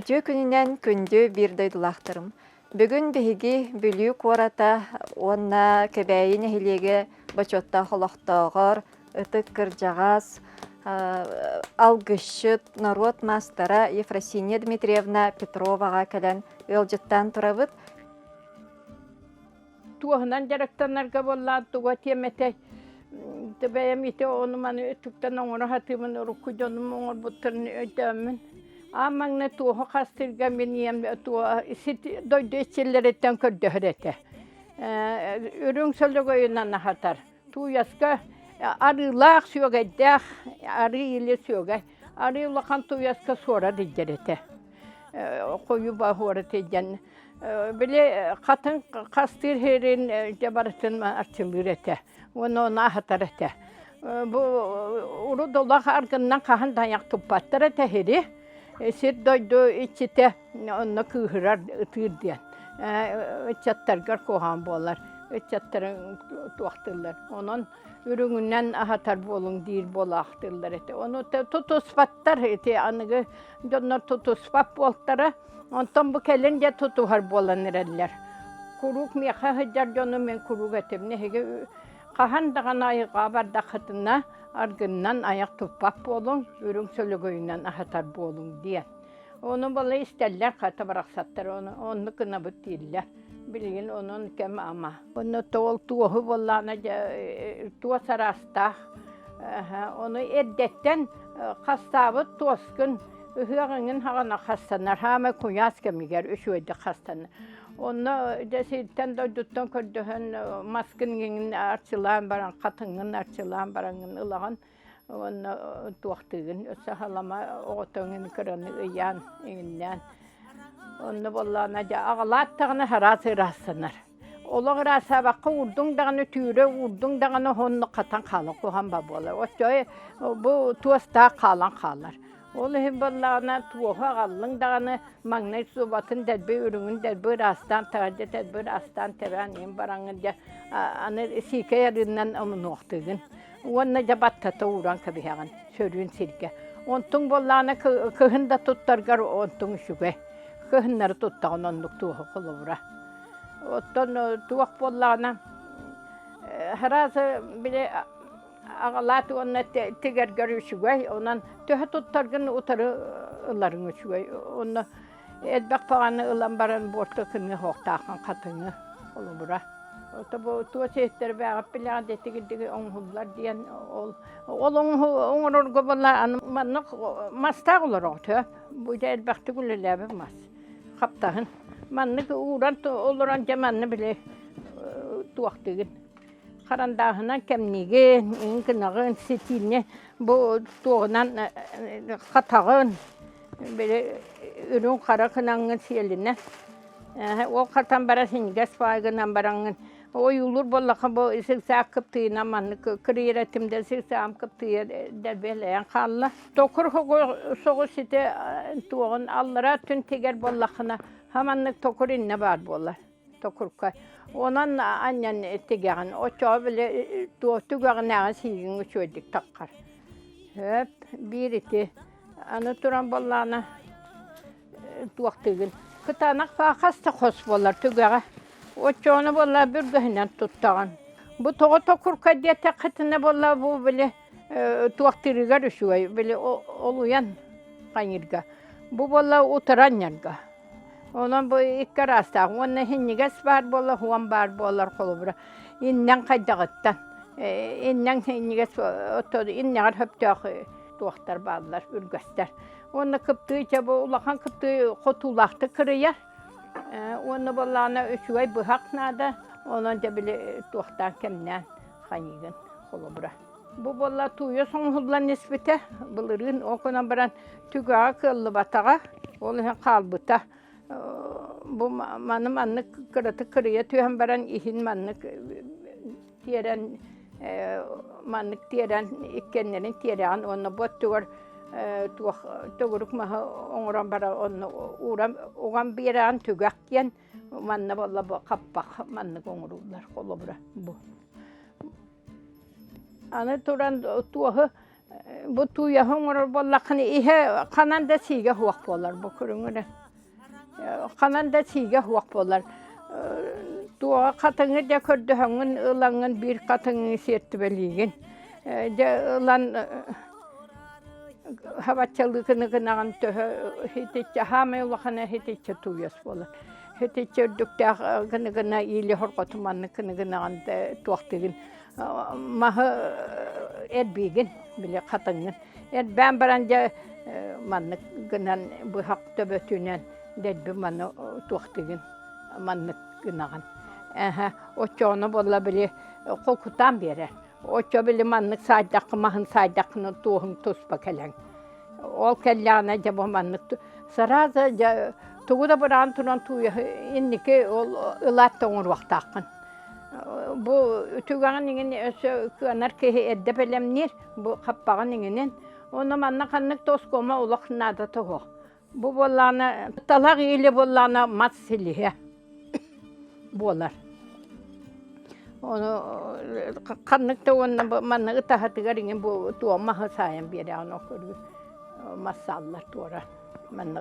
Үтүө күнүнэн күндү биир дойдулаахтарым. Бүгүн биһиги Бүлүү куората уонна Кэбээйи нэһилиэгэ бочуоттаах олохтооҕор ытык кырдьаҕас алгысчыт, норуот маастара Ефросинья Дмитриевна Петроваҕа кэлэн ыалдьыттаан турабыт. Туоһунан дьарыктанарга буоллаан туга тиэмэтэй бэйэм ити ону-маны өттүктэн оҥоро сатыыбын урукку дьонум оҥорбуттарын өйдөөммүн аан маҥнай туоһу хастыырга мин ийэм дойду иччилэриттэн көрдөһөр этэ үрүҥ сөлөгөйүнэн аһатар тууйаска арыылаах сүөгэйдээх арыы или сүөгэй арыы улахан тууйаска суорат илдьэр этэ хойуу баһуора тиийдэн Били хатыҥ хастыыр сирин дьэ барытын арчылыыр этэ уонна ону аһатар этэ. Бу урут олох аргыннан хаһан да айах туппаттар этэ сири. Сир дойду иччитэ онно кыыһырар ытыыр диэн. Ыччаттаргар куһаҕан буолар. Ыччаттарын туохтууллар. Онон үрүҥүнэн аһатар буолуҥ диир буолаахтыыллар этэ. Ону тутуспаттар ити аныгы дьоннор тутуспат буолтара. Онтон бу кэлин дьэ тутуһар буолан эрэллэр. Куруук миэхэ сылдьар дьону мин куруук этим. Эһиги хаһан даҕаны айылҕаҕа бардаххытына аргыннан айах туппат буолуҥ, үрүҥ сөлөгөйүнэн аһатар буолуҥ диэн. Ону балай истэллэр, хата барахсаттар ону оннук гынабыт дииллэр. Билигин онон кэм ама. Онно ол туоһу буоллаҕына дьэ туос араастаах. Ону эрдэттэн хастаабыт туоскун ыһыах эҥин хаҕана хастанар, хаамай куйаас кэмигэр үчүгэйдик хастанар. Онно дьэ сиртэн дойдуттан көрдөһөн маскын иҥин арчылаан баран, хатыҥҥын арчылаан бараҥҥын ылаҕын уонна туохтыыгын өссө халама оҕото эҥин кыраны ыйаан иҥиннээн онно буоллаҕына дьэ аҕалаат даҕаны араас ыраастанар. Олох ыраастаабакка уурдуҥ даҕаны түүрэ уурдуҥ даҕаны онно хатан хаалан куһаҕан ба буолар. Оччо бу туостаах хаалан хаалар. Ол иһин буоллаҕына туоһу аҕаллыҥ даҕаны маҥнай субатын дэлби үрүҥүн дэлби ыраастаан таһырдьа дэлби ыраастаан тэбээн иһин бараҥҥын дьэ аны сиикэй арыыннан омунуохтыыгын уонна дьэ баттата ууран кэбиһэҕин сөрүүн сиргэ. Онтуҥ буоллаҕына кыһын да туттаргар онтуҥ үчүгэй. Кыһыннары туттаҕын оннук туоһу холобура. Оттон туох буоллаҕына сразу били аҕалаат уонна тигэргэр үчүгэй, онон төһө туттаргын утары ыларыҥ үчүгэй. Онно элбэх баҕаны ылан баран буорта кыҥыы оһохтооххун хатыҥы холобура. Ото бу туос иһиттэр бээҕит билэҕин дэтигирдиги оҥоһуллар диэн ол ол оҥорорго буолла аны маннык мастаах олороҕут бу дьэ элбэхтик үлэлээбит мас хаптаһын маннык ууран олорон дьэ манна били туохтыгын харандааһынан кэмниигин иҥин гынаҕын ситиини бу туоҕунан хатаҕын били үрүҥ хара гынаҥҥын сиэлинэ ол хатан баран синньигэс баай гынан бараҥҥын ойуулуур буоллахха бу сыҥсаах кыптыйынан маннык кырыйар этим да сыҥсаам кыптыйа дэлбэлэйэн хаалла токур соҕус ити туоҕун аллараа өттүн тигэр буоллаххына хаманнык токур иннэ баар буолар токурка. Онон анньан тигэҕин, оччоҕо били туох түгэҕинээҕи сиигиҥ үчүгэйдик таххар. Сөп, биир ити. Аны туран буоллаҕына туохтыыгын. Кытаанах хас да хос буолар түгэҕэ. Оччоҕуна буолла бүргэһинэн туттаҕын. Бу тоҕо токурка диэтэххитинэ буолла бу били туохтыырыгар үчүгэй били олуйан хайыырга. Бу буолла утары анньарга. Онон бу икки араастаах уонна синньигэс баар буолар, хуон баар буолар холобура иннэҥ хайдаҕыттан иннэҥ синньигэс иннэҕэр сөптөөх туохтар бааллар үргэстэр. Уонна кыптыый чэ бу улахан кыптыый хотуулаахтык кырыйар уонна буоллаҕына үчүгэй быһах наада онон дьэ били туохтаан кэмнээн хайыыгын холобура. Бу буолла тууйа соҥоһуллан испитэ. Былырыын ол гынан баран түгэҕэ кыаллыбатаҕа, ол иһин хаалбыта. Бу маны маннык кыратык кырыйа түһэн баран иһин маннык тиэрэн маннык тиэрэн иккиэннэрин тиэрэҕин уонна бу өттүгэр туох төгүрүк маһы оҥорон баран онно ууран уган биэрэҕин түгэх диэн манна буолла бу хаппах маннык оҥорууллар холобура бу. Аны туран туоһу Бу тууйаһы оҥорор буоллаххына иһэ ханан да сиигэ суох буолар бу көрүҥүрэ. Ханан да сиигэ суох буолар. Туоҕа хатыҥы дьэ көрдөһөҥҥүн ылаҥҥын биир хатыҥы сиэртибэлиигин. Дьэ ылан хабаччалыы гынаҕын төһө хитиччэ хаамай улахана хитиччэ тууйас буолар. Хитиччэ үрдүктээх гына гына иили хорҕоту маннык гына гынаҕын туохтыгын маһы эрбиигин били хатыҥҥын эрбээн баран дьэ маннык гынан быһах төбөтүнэн дэлби маны туохтыгын маннык гынаҕын эһэ оччоҕуна буолла били холкутаан биэрэр оччо били маннык саайдахха маһын саайдаххына туоһуҥ туспа кэлэн ол кэллэҕинэ дьэ бу маннык сразу дьэ тугу да быраан туран тууйаһы инники ол ылаат да оҥоруохтааххын Бу үтүгэҕин иҥин өссө кыанар киһи эрдэ бэлэмниир, бу хаппаҕын иҥинин. Уонна манна ханнык да оскуома олох наадата суох. Бу буоллаҕына талах иилэ буоллаҕына мас силиһэ буолар. Ону ханнык да уонна манна ытаһатыгар иҥин бу туом маһы саайан биэрэҕин ол көрүү мас сааллар туора. Манна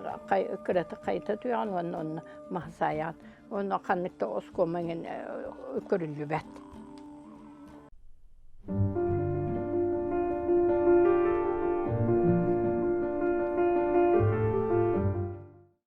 кыратык хайыта түһэҕин уонна онно маһы саайаҕын. Онно ханнык да оскуома эҥин көрүллүбэт.